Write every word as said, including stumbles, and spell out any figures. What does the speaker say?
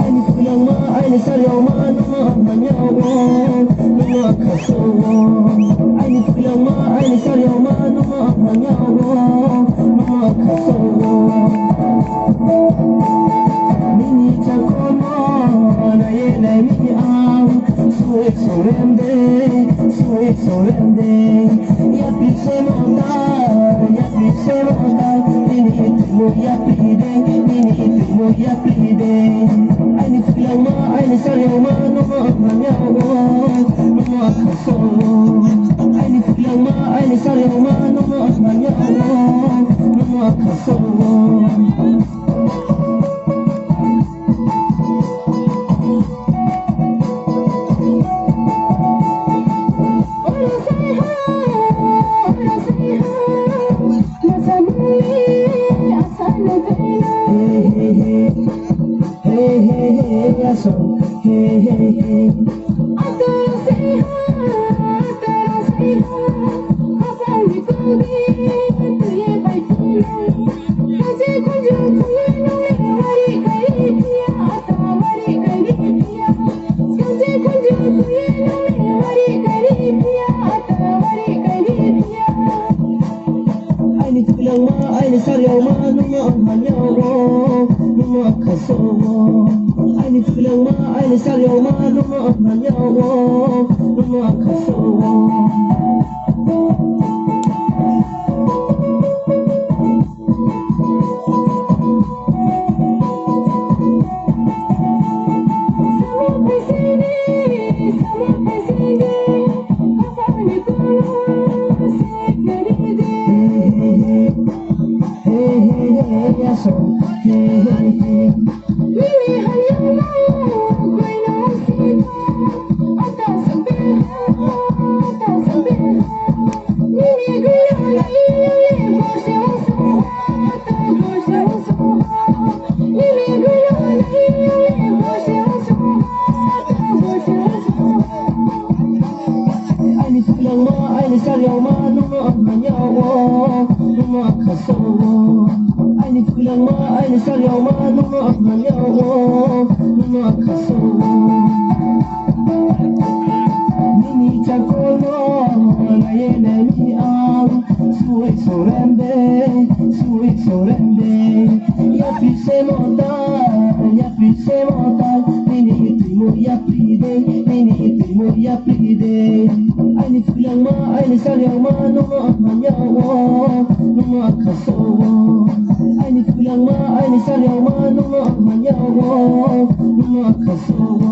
Aini phuilangma, aini sariaoma, nung no ang hamya wo, nung no ang khasao wo. Aini phuilangma, aini sariaoma, nung no ang hamya wo, nung no ang khasao wo. Nini chakol no nai ye nai mi ang, sweet surrender, sweet surrender. Yapri se mo ta, yapri se mo ta, nini tuimo yapri de, nini tuimo yapri de. Aini phuilangma, aini sariaoma, nung no ang hamya wo, nung no ang khasao wo. Aini phuilangma, aini sariaoma, nung no ang hamya wo, nung no ang khasao wo. Aini phuilangma, aini sariaoma, nung no ang hamya wo, nung no ang khasao wo. Aini phuilangma, aini sariaoma, nung no ang hamya wo, nung no ang khasao wo. Aini phuilangma, aini sariaoma, nung no ang hamya wo, nung no ang khasao wo. Aini phuilangma, aini sariaoma, nung no ang hamya wo, nung no ang khasao wo. Nini chakol no nai ye nai mi ang, sweet surrender, sweet surrender. Yapri se mo ta, yapri se mo ta, nini tuimo yapri de, nini tuimo yapri de. Aini phuilangma, aini sariaoma, nung no ang hamya wo, nung no ang khasao wo. Aini phuilangma, aini sariaoma, nung no ang hamya wo, nung no ang khasao wo.